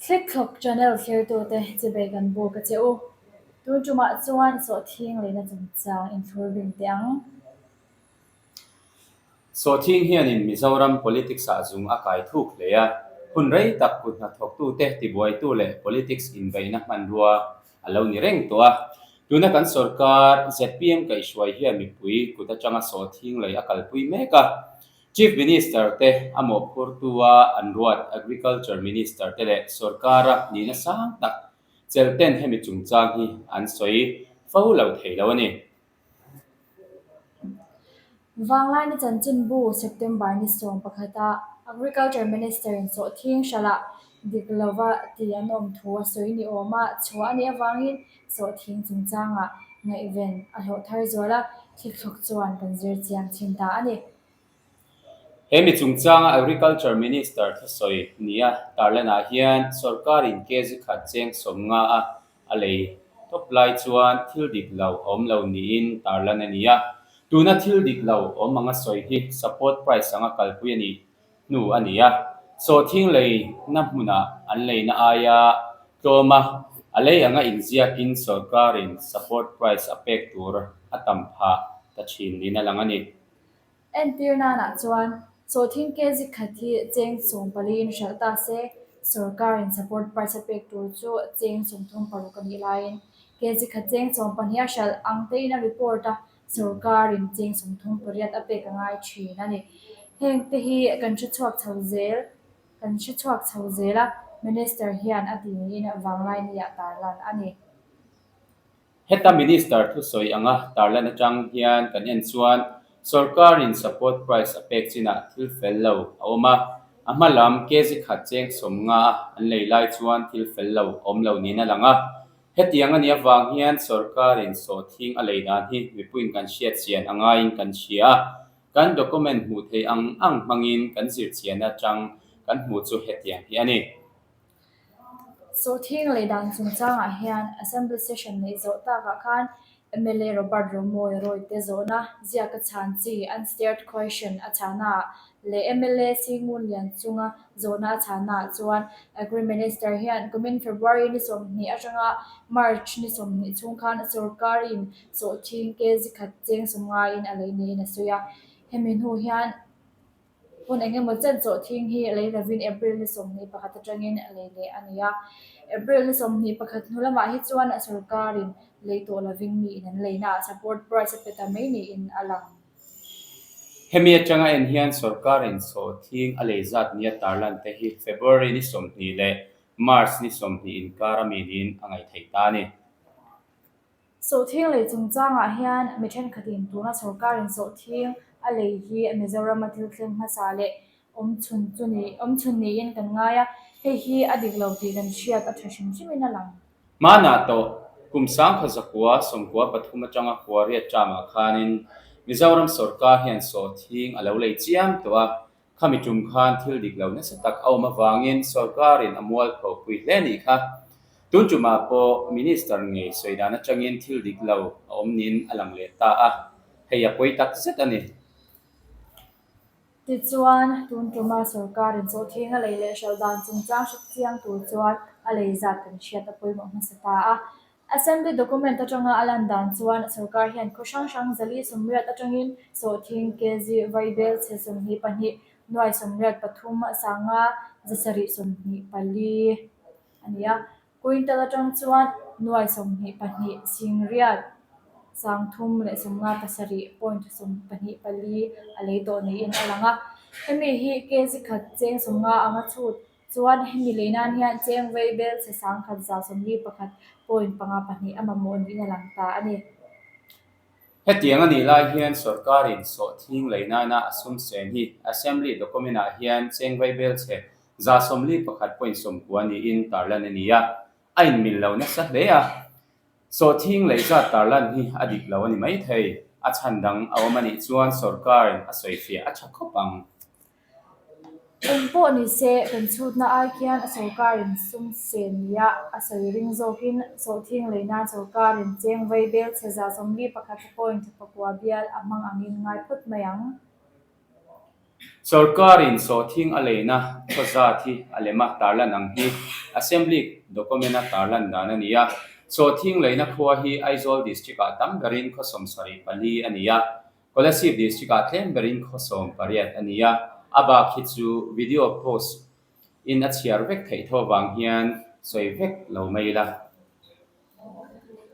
Thlikthlawk channel thlirtute chibei kan buk a che u. Tun tumah chuan sawhthing leina chungchang inthlur bing teh ang. Sawhthing hianin Mizoram politics-ah zung a kai thuk hle a, hun rei tak kut hnathawktute tibuaitu leh politics inbeihna hmanrua a lo ni reng tawh a. Tuna kan sorkar zpm kaihhruai hian mipui kut atanga sawhthing lei a kalpui mek a. Chief Minister te a mawhphurtua an ruat Agriculture Minister te leh sorkara nihna sang tak chelhten hemi chungchang hi an sawi fo lo thei lo a ni. Vanglaina chanchinbu September ni 11 Agriculture Minister-in sawhthing hralh dik lova ti an awm thu a sawi ni awm a, chhuah a nih avangin sawhthing chungchangah ngaihven a hlawh thar zual a, thlikthlawk chuan kan zir chiang thin ta a ni. He mi chungchanga Agriculture Minister thusawi nia tarlanah hian sorkarin kg khat cheng 50 a a lei tawp lai chuan thil dik lo a awm lo niin tarlan a ni a. Tuna thil dik lo awm anga sawi hi support price anga kalpui a nih hnu a ni a. Sawhthing leina hmunah an leina aia tlawm a, a lei anga inziakin sorkarin support price a pek tur a tam phah ta thin niin a lang a ni. Entir nanah chuan sawhthing kg khat hi cheng 14 in hralh ta se, sorkarin support price a pek tur chu cheng 36 a nih laiin kg khat cheng 12 a hralh ang tein a report a, sorkarin cheng 38 a pek a ngai thin a ni. Heng te hi kan hre chhuak chho zel kan hre chhuak chho zel a, Minister hian a ti niin Vanglaini-ah tarlan a ni. Heta Minister thusawi anga tarlan atang hian kan en chuan sorkarin support price a pek chinah thil fel lo a awm a, a hma lam kg khat cheng 50 a an lei lai chuan thil fel lo a awm lo niin a lang a. Hetiang a nih avang hian sorkarin sawhthing a lei dan hi mipuiin kan hriat chian a ngaiin kan hria a, kan document hmuh theih ang ang hmangin kan zir chian atang kan hmuh chu hetiang hi a ni. Sawhthing lei dan chungchangah hian Assembly Session neih zawh takah khan mla Robert Romawia Rawite zawhna ziaka chhan chi unstarred question a chhanaah leh mla Singun Lian chunga zawhna a chhanaah chuan Agri Minister hian kumin February ni 20 atanga March ni 20 chhung khan sorkarin sawhthing kg khat cheng 50 in a lei niin a sawi a. Hemi hnu hian Hun eng emaw chen sawhthing hi lei lovin April ni 21 atangin lei leh a ni a. April ni 21 hnu lamah hi chuan sorkarin lei tawh lovin miin an leina ah support price a pe ta mai niin a lang. Hemi atanga en hian sorkarin sawhthing a lei zat nia tarlan te hi February ni 20 leh March ni 20 inkar a mi niin a ngaih theih ta a ni. Sawhthing lei chungchangah hian mi thenkhatin tuna sorkarin sawhthing a lei hi Mizorama thil thleng hmasa leh awmchhun chu ni awmchhun niin kan ngai a, hei hi a dik lo tih kan hriat a tha hrim hrimin a lang. Hmanah tawh kum sangkha zakua 93 atanga khuariat term-ah khanin Mizoram sorkar hian sawhthing a lo lei chiam tawh a, Khami tum khan thil dik lo nasa tak a awm avangin sorkarin a mualpho pui hle a nih kha. Tun tumah pawh Minister ngei sawi dan atangin thil dik lo a awm niin a lang leh ta a, hei a pawi tak zet a ni. Tichuan, tun tuma sorkarin sawhthing a lei leh hralh dan chungchang hre chiang tur chuan a lei zat kan hriat a pawimawh hmasa ta a. Assembly document atanga a lan dan chuan sorkar hian khaw hrang hrang zali 80 atangin sawhthing kg vaibel chhe 22 nuai 83 sanga 7 24 a ni a. Quintal atang chuan nuai 22 singriat 3 leh 57 point 24 a lei tawh niin a lang a. Hemi hi kg khat cheng 50 anga chhut Chuan hemi lei nan hian cheng vei bel chhe sangkhat 141 point panga pahnih a mamawh niin a lang ta a ni. Hetiang a nih lai hian sorkarin sawhthing lei nana a sum sen hi Assembly document-ah hian cheng vei bel chhe 141 point 90 niin tarlan a ni a, a inmil lo nasa hle a. Sawhthing lei zat tarlan hi a dik lo a ni maithei. A chhan dang a awm a nih chuan sorkarin a sawifiah a tha khawp ang. Eng pawh ni se, kan chhutna ai khian sorkarin sum sen nia a sawi ring zawkin sawhthing lei nan sorkarin cheng vei bel chhe 141 point pakua bial a hmang angin ngai phawt mai ang. Sorkarin sawhthing a leina khaw zat hi a lema tarlan ang hi Assembly document-a tarlan dan a ni a. Sawhthing leina khua hi Aizawl District-ah tam berin khaw 74 a ni a, Kolasib District-ah tlem berin khaw 18 a ni a. A bak hi chu video post in a chhiar vek theih tho vang hian sawi vek lo mai ila.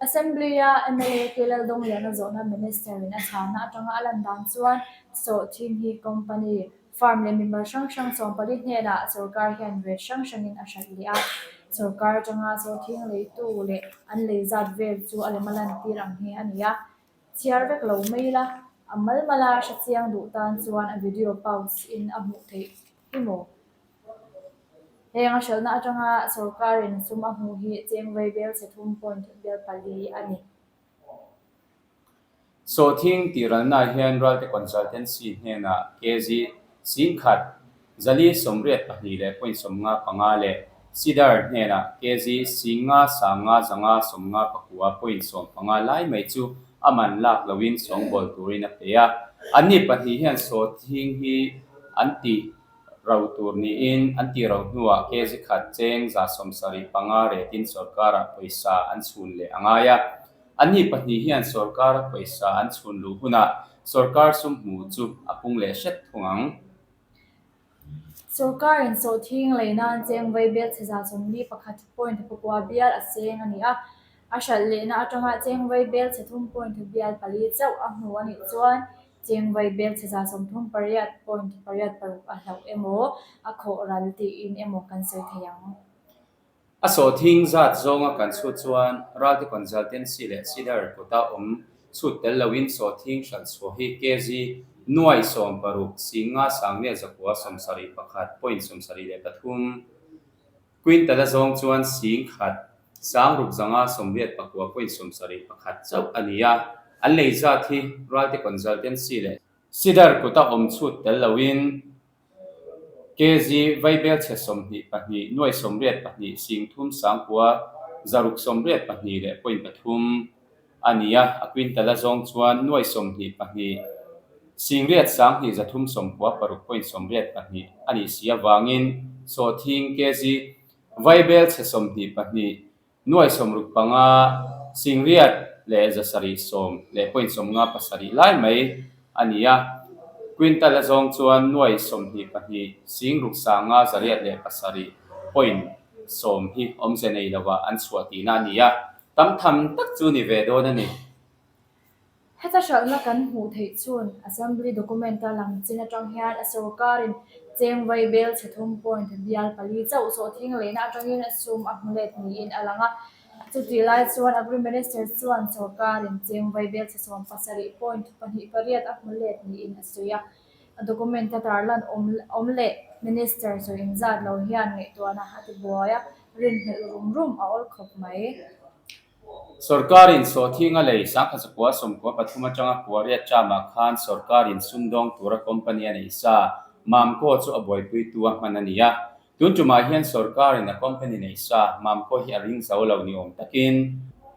Assembly-a mla K Laldawngliana zawhna Minister-in a chhana atanga a lan dan chuan sawhthing hi company, firm leh mimal hrang hrang 14 hnenah sorkar hian rate hrang hrangin a hralh leh a. Sorkar atanga sawhthing leitu leh an lei zat vel chu a lem a lantir ang hi a ni a. Chhiar vek lo mai ila, a mal mala hrechiang duh tan chuan a video pause in a hmuh theih hi maw? Heng a hralhna atanga sorkarin sum a hmuh hi cheng vaibel chhe thum point bial pali a ni. Sawhthing tih ralnaah hian Ralte Consultancy hnenah kg 10,000 482 leh point 55 leh Sidar hnenah kg 5 5 559 point 15 lai mai chu a man lak loin sawngbawl turin a pe a. Anni pahnih hian sawhthing hi an tih Ro tur niin an tih ro hnuah kg khat cheng 75 retin sorkarah pawisa an chhun leh a ngai a. Anni pahnih hian sorkara pawisa an chhun luh hunah sorkar sum hmuh chu a pung leh hret thung ang. Sorkarin sawhthing lei nan cheng vaibel chhe 41 point pakua bial a seng a ni a. A hralh lehna atanga cheng vaibel chhe thum point bial pali chauh a hmu a nih chuan Cheng vaibel chhe 38 point pariat paruk a hlauh emaw, a khawh ral tiin emaw kan sawi thei ang. A sawhthing zat zawnga kan chhut chuan Ralte Consultancy leh Sidar kuta awm chhut tel loin sawhthing hralh chhuah hi kg nuai 16 singa sangliat zakua 71 point 73. Quintal a zawng chuan 10,000 6 589 point 71 chauh a ni a, an lei zat hi Ralte Consultancy leh Sidar kuta awm chhut tel loin kg vaibel chhe 22 nuai 82 sing thum sangkua zaruk 82 leh point pathum a ni a, a quintal a zawng chuan nuai 22 8 396 point 82 a nih si avangin sawhthing kg vaibel chhe 22 nuai 65 8 leh zasarih sawm leh point 57 lai mai a ni a. Quintal a zawng chuan nuai 22 6 5 zariat leh pasarih point sawm hi awmze nei lovah an chhuah tihna a ni a. Tam tham tak chu ni ve dawn a ni. Heta hralhna kan hmuh theih chhun Assembly document-a lang chin atang hian a sorkarin cheng vaibel chhe thum point bial pali chauh sawhthing leina atangin sum a hmu let niin a lang a. Chutih lai chuan Agri Minister chuan sorkarin cheng vaibel chhe 70 point pahnih pariat a hmu let niin a sawi a. A document-a tarlan awm leh Minister sawi inzat lo hian ngaihtuahna a ti buai a, rinhlelh rum rum a awl khawp mai. Sorkarin sawhthing a lei 1993 atanga Kuariat term-ah khan sorkarin sumdawng tura company a neih sa Mamco chu a buaipuitu a hman a ni a. Tun tumah hian sorkarin a company neih sa Mamco hi a ring zo lo ni awm takin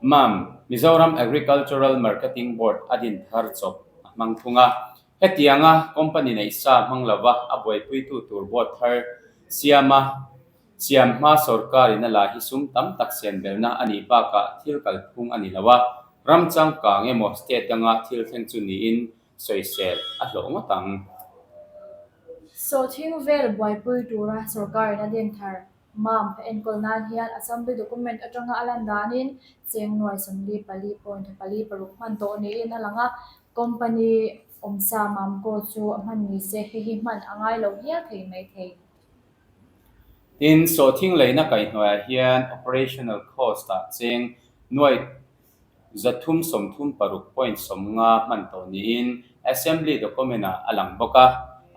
mam, Mizoram Agricultural Marketing Board a din thar chawp a hmang thung a. Hetianga company neih sa hmang lova a buaipuitu tur board thar siama Siam hma sorkarin a la hi sum tam tak siam belhna a nih bakah thil kalphung a ni lo a, ram changkang emaw state danga thil thleng chu niin sawisel a hlawh ngawt ang. Sawhthing vel buaipui tura sorkarin a din thar mam a enkawl nan hian Assembly document atanga a lan danin cheng nuai 44 point pali paruk hman tawh niin a lang a, company awmsa Mamco chu a hman ni se hei hi hman a ngai lo hial thei mai thei. Tin, sawhthing leina kaihhnuaiah hian operational cost-ah cheng nuai 336 point 50 hman tawh niin Assembly document-ah a lang bawk a,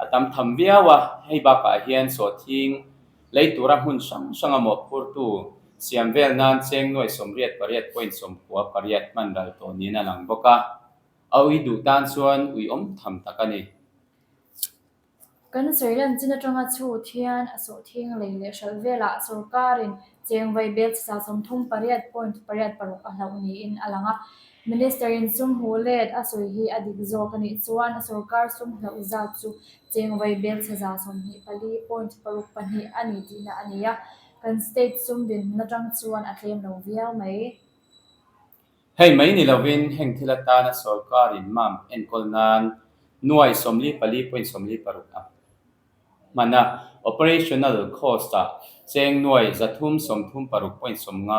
a tam tham viau a. Hei bakah hian sawhthing lei tura hmun hrang hranga mawhphurtu siam vel nan cheng nuai 88 point 98 hman ral tawh niin a lang bawk a, a ui duh tan chuan uiawm tham tak a ni. Kan sawi lan chin atanga chhut hian a sawhthing lei leh hralh velah sorkarin cheng vaibel chhe 38 point pariat paruk a hlauh niin a lang a. Minister-in sum hmuh let a sawi hi a dik zawk a nih chuan sorkar sum hlauh zat chu cheng vai bel chhe 24.62 a ni tihna a ni a, kan state sum dinhmun atang chuan a tlem lo viau mai. Hei mai ni lovin heng thil atana sorkarin mam enkawl nan nuai 44.46 a hman a, operational cost-ah cheng nuai 336.50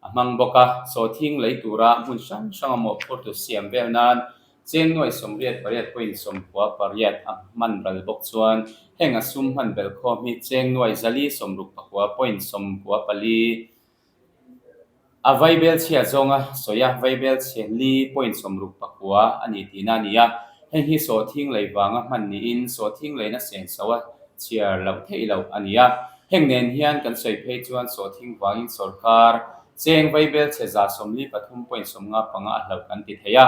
a hmang bawk a, sawhthing lei tura hmun hrang hranga mawhphurtu siam vel nan cheng nuai 88.98 a hman ral bawk chuan heng a sum hman belhkhawm hi cheng nuai 469.94 A vaibelchhia zawnga sawi a, vaibelchhe li point 69 a ni tihna a ni a. Heng hi sawhthing lei vanga hman niin sawhthing leina senso a chhiar loh theih loh a ni a. Heng nen hian kan sawi phei chuan sawhthing vangin sorkar cheng vaibelchhe 143.55 a hlauh kan ti thei a.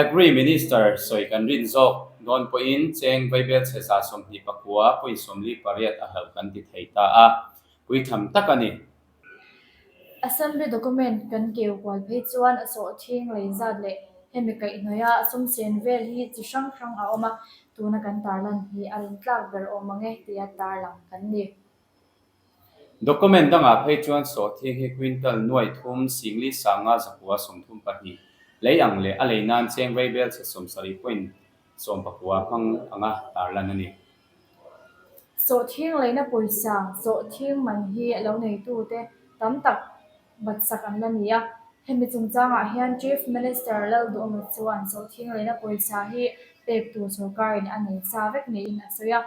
Agri Minister sawi kan rin zawk dawn pawhin cheng vaibelchhe 29.48 a hlauh kan ti thei ta a. Puitham tak a ni. Assembly document kan keu kual phei chuan a sawhthing lei zat leh hemi kaihhnawih a sum sen vel hi chi hrang hrang a awm a, tuna kan tarlan hi a rintlak ber awm ang e tia tarlang kan ni. Document dangah phei chuan sawhthing hi quintal nuai thum singli sanga zakua 32 lei ang leh a lei nan cheng vaibel chhe 70.19 hmang anga tarlan a ni. Sawhthing leina pawisa, sawhthing man hi lo neitute tam tak batsak an la ni a. Hemi chungchangah hian Chief Minister Lalduhawma chuan sawhthing leina pawisa hi pek tur sorkarin a nei sa vek niin a sawi a.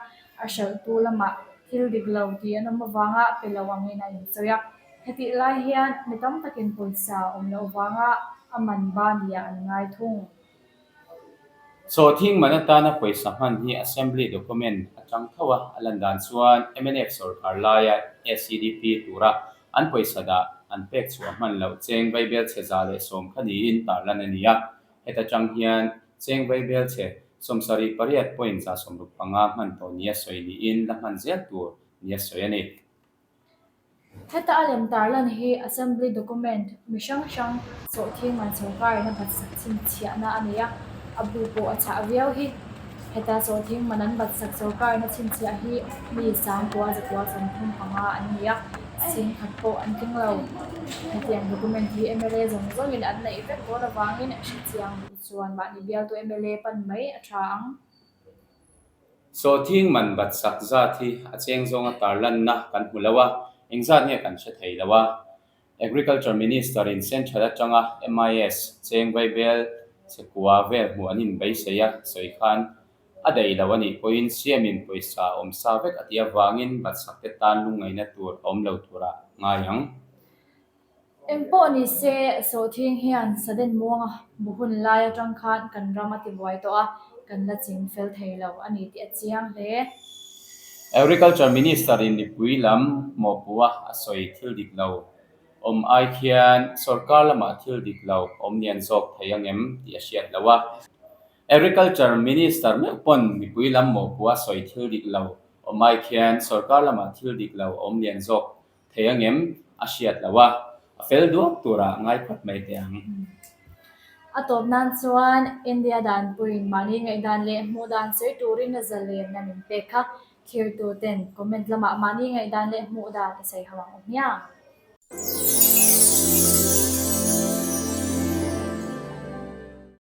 A hralhtu lamah thil dik lo tih an awm avanga pe lo angin a insawi a. Hetih lai hian mi tam takin pawisa awm loh vanga a man ba niah an ngai thung. Sawhthing man atana pawisa hman hi Assembly document atang tho a, a lan dan chuan mnf sorkar laia SEDP tura an pawisa dah an pek chhuah hman loh cheng vaibel chhe 110 kha niin tarlan a ni a. Heta tang hian cheng vaibel chhe 78.165 hman tawh nia sawi niin la hman zel tur nia sawi a ni. Heta a lem tarlan hi Assembly document mi hrang hrang sawhthing man sorkarin a batsak chhinchhiahna a nei a, a bu pawh a chhah viau hi. Heta sawhthing man an batsak sorkarin a chhinchhiah hi mi 9,135 an ni a, 10,000 pawh an tling lo. Hetiang document hi mla zawng zawngin an neih vek dawn avangin hrechiang duh chuan mahni bialtu mla pan mai a tha ang. Sawhthing man batsak zat hi a cheng zawnga tarlanna kan hmu lo a, engzat nge kan hre thei lo a. Agriculture Minister in Central atanga MIS cheng vaibel che kua vel hmuh an inbeisei a sawi khan a daih lo a nih pawhin siamin pawisa awm sa vek a tih avangin batsak te tan lungngaihna tur a awm lo turah ngai ang. Eng pawh ni se, sawhthing hian Sudden muanga bu hun lai atang khan kan ram a tibuai tawh a, kan la ching fel thei lo a ni tih a chiang hle. Agriculture Minister in mipui lam mawhpuh a a sawi thil dik lo awm ai khian sorkar lamah thil dik lo awm lian zawk thei angem tih a hriat loh a. Agriculture Minister meuh pawn mipui lam mawhpuh a sawi thil dik lo awm ai khian sorkar lamah thil dik lo awm lian zawk Thei angem? A hriat loh a, a fel duak turah ngai phawt mai teh ang. A tawp nan chuan India danpuiin mahni ngaihdan leh hmuh dan sawi turin a zalenna min pek kha thirtu ten comment lamah mahni ngaihdan leh hmuh dan i sawi ho ang u hmiang.